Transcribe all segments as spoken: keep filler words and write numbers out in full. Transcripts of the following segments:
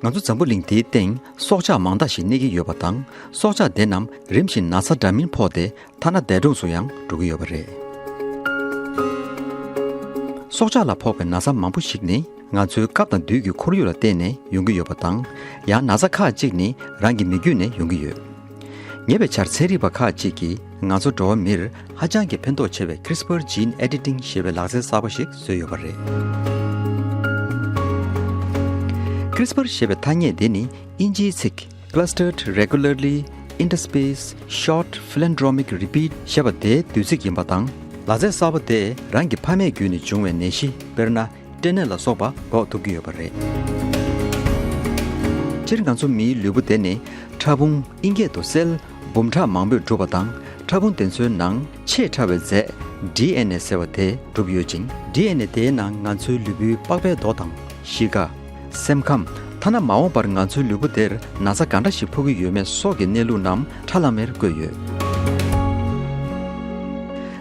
ང་ཚོ་འཛམ་བུ་གླིང་འདིའི་སྟེང་སྲོག་ཆགས་མང་དག་ཞིག་གནས་ཀྱི་ཡོད་པ་དང་། སྲོག་ཆགས་དེ་རྣམས་རིམ་བཞིན་ན་ཚ་འདྲ་མིན་ཕོག་སྟེ། ཐ་ན་འདས་གྲོངས་སུ་ཡང་འགྲོ་གི་ཡོད་པ་རེད། སྲོག་ཆགས་ལ་ཕོག་པའི་ན་ཚ་མང་པོ་ཞིག་ནི་ང་ཚོའི་སྐབས་དང་དུས་ཀྱི་ཁོར་ཡུག་ལ་བརྟེན་ནས་ཡོང་གི་ཡོད་པ་དང་། ཡང་ན་ཚ་ཁག་ཅིག་ནི་རང་གི་མི་རྒྱུད་ནས་ཡོང་གི་ཡོད། ཉེ་བའི་ཆར་ཚན་རིག་པ་ཁག་ཅིག་གིས་ང་ཚོ་འགྲོ་བ་མིར་ཧ་ཅང་གི་ཕན་ཐོགས་ཆེ་བའི་CRISPR gene editing ཞེས་པའི་ལག་རྩལ་གསར་པ་ཞིག་བཟོས་ཡོད་པ་རེད། CRISPR ཞེས་པའི་ཐ་སྙད་དེ་ནི་དབྱིན་ཇིའི་ཚིག Clustered regularly interspaced short palindromic repeat ཞེས་པ་དེའི་བསྡུས་ཚིག་ཡིན་པ་དང་། ལག་རྩལ་གསར་པ་དེས་རང་གི་ཕ་མེས་བརྒྱུད་ནས་བྱུང་བའི་ནད་གཞི། དཔེར་ན། སྐྲན་ནད་ལ་སོགས་པ་འགོག་ཐུབ་ཀྱི་ཡོད་པ་རེད། སྤྱིར་ང་ཚོ་མིའི་ལུས་པོ་དེ་ནི་ཕྲ་ཕུང་ཨིན་སྐད་དུ་སེལ་འབུམ་ཕྲག་མང་པོས་གྲུབ་པ་དང་། ཕྲ་ཕུང་དེ་ཚོའི་ནང་ཆེས་ཕྲ་བའི་རྫས་ཌི་ཨེན་ཨེ་ཟེར་བ་དེས་གྲུབ་ཡོད་ཅིང་། ཌི་ཨེན་ཨེ་དེའི་ནང་ང་ཚོའི་ལུས་པོའི་པགས་པའི་མདོག་དང་། གཤིས་ཀ་སེམས་ཁམས། ཐ་ན་མ་འོངས་པར་ང་ཚོའི་ལུས་པོ་དེར་ན་ཚ་ག་འདྲ་ཞིག་ཕོག་གི་ཡོད་མེད་སོགས་ཀྱི་གནས་ལུགས་རྣམས་ཁྲ་ལམ་མེར་བཀོད་ཡོད།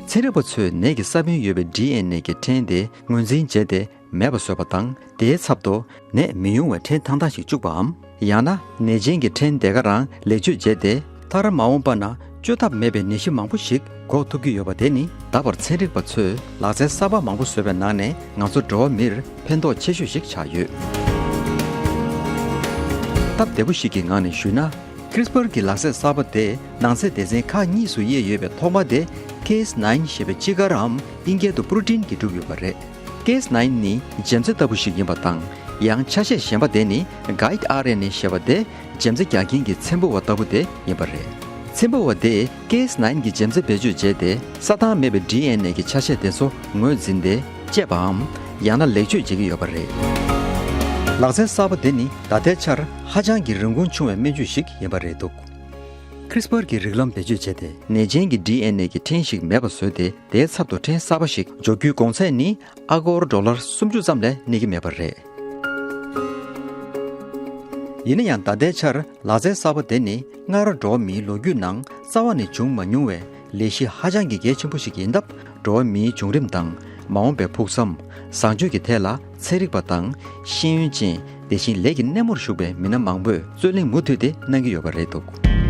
ཚན་རིག་པ་ཚོས་ནད་ཀྱི་ས་བོན་ཡོད་པའི་ཌི་ཨེན་ཨེ་གི་ཕྲེང་དེ་ངོས་འཛིན་བྱས་ཏེ་མེད་པ་བཟོས་པ་དང་། དེའི་ཚབ་ཏུ་ནད་མི་ཡོང་བའི་ཕྲེང་ཐང་ཐང་ཞིག་བཅུག་པའམ། ཡང་ན་ནད་ཅན་གྱི་ཕྲེང་དེ་ག་རང་ལེགས་བཅོས་བྱས་ཏེ། མཐར་མ་འོངས་པ་ན་བཅོས་ཐབས་མེད་པའི་ནད་གཞི་མང་པོ་ཞིག་འགོག་ཐུབ་ཀྱི་ཡོད་པ་དེ་ནི། ད་བར་ཚན་རིག་པ་ཚོས་ལག་རྩལ་གསར་པ་མང་པོ་བཟོས་པའི་ནང་ནས་ང་ཚོ་འགྲོ་བ་མིར་ཕན་ཐོགས་ཆེ་ཤོས་ཤིག་ཆགས་ཡོད། སྟབས་བདེ་པོ་ཞིག་གི་ངང་ནས་ཞུས་ན། CRISPR གྱི་ལག་རྩལ་གསར་པ་དེ་ནང་གསེས་སྡེ་ཚན་ཁག་གཉིས་སུ་དབྱེ་ཡོད་པའི་ཐོག་མ་དེ་Cas nine ཞེས་པའི་སྤྱི་དཀར་རམ་ཨིན་སྐད་དུ་པུ་རོ་ཊིན་གྱིས་གྲུབ་ཡོད་པ་རེད། Cas nine ནི་འཇེམ་རྩྭ་ལྟ་བུ་ཞིག་ཡིན་པ་དང་། ཡང་ཆ་ཤས་གཞན་པ་དེ་ནི་Guide R N A ཞེས་པ་དེ་འཇེམ་རྩྭ་རྒྱག་མཁན་གྱི་ཚེམ་བུ་བ་ལྟ་བུ་དེ་ཡིན་པ་རེད། ཚེམ་བུ་བ་དེས་Cas nine གྱི་འཇེམ་རྩྭ་བེད་སྤྱོད་བྱས་ཏེ། རྩྭ་ཐང་མེད་པའི་ཌི་ཨེན་ཨེ་གི་ཆ་ཤས་དེ་ཚོ་ངོས་འཛིན་ཏེ་བཅད་པའམ། ཡང་ན་ལེགས་བཅོས་བྱེད་ཀྱི་ཡོད་པ་རེད། ལག་རྩལ་གསར་པ་དེ་ནི་ད་ལྟའི་ཆར་ཧ་ཅང་གི་རིན་གོང་ཆུང་བའི་སྨན་བཅོས་ཤིག་ཡིན་པ་རེད་འདུག CRISPR གྱི་རིགས་ལམ་བེད་སྤྱོད་བྱས་ཏེ། ནད་ཅན་གྱི་ཌི་ཨེན་ཨེ་གི་ཕྲེང་ཞིག་མེད་པ་བཟོས་ཏེ། དེའི་ཚབ་ཏུ་ཕྲེང་གསར་པ་ཞིག་འཇོག་རྒྱུའི་གོང་ཚད་ནི་ཨ་སྒོར་ཌོ་ལར་སུམ་ཅུ་ཙམ་ལས་གནས་ཀྱི་མེད་པ་རེད། ཡིན་ན་ཡང་། ད་ལྟའི་ཆར་ལག་རྩལ་གསར་པ་དེ་ནི་སྔར་འགྲོ་བ་མིའི་ལོ་རྒྱུས་ནང་རྩ་བ་ནས་བྱུང་མ་མྱོང་བའི་ལས་གཞི་ཧ་ཅང་གི་གལ་ཆེན་པོ་ཞིག་ཡིན་སྟབས། འགྲོ་བ་མིའི་བྱུང་རིམ་དང་། མ་འོངས་པའི་ཕུགས་བསམ། བཟང་སྤྱོད་ཀྱི་ཐད་ལ་ཚན་རིག་པ་དང་། ཤེས་ཡོན་ཅན། དེ་བཞིན་ལས་ཀྱི་སྣེ་མོར་ཞུགས་པའི་མི་སྣ་མང་པོས་རྩོད་གླེང་མུ་མཐུད་དེ་གནང་གི་ཡོད་པ་རེད་འདུག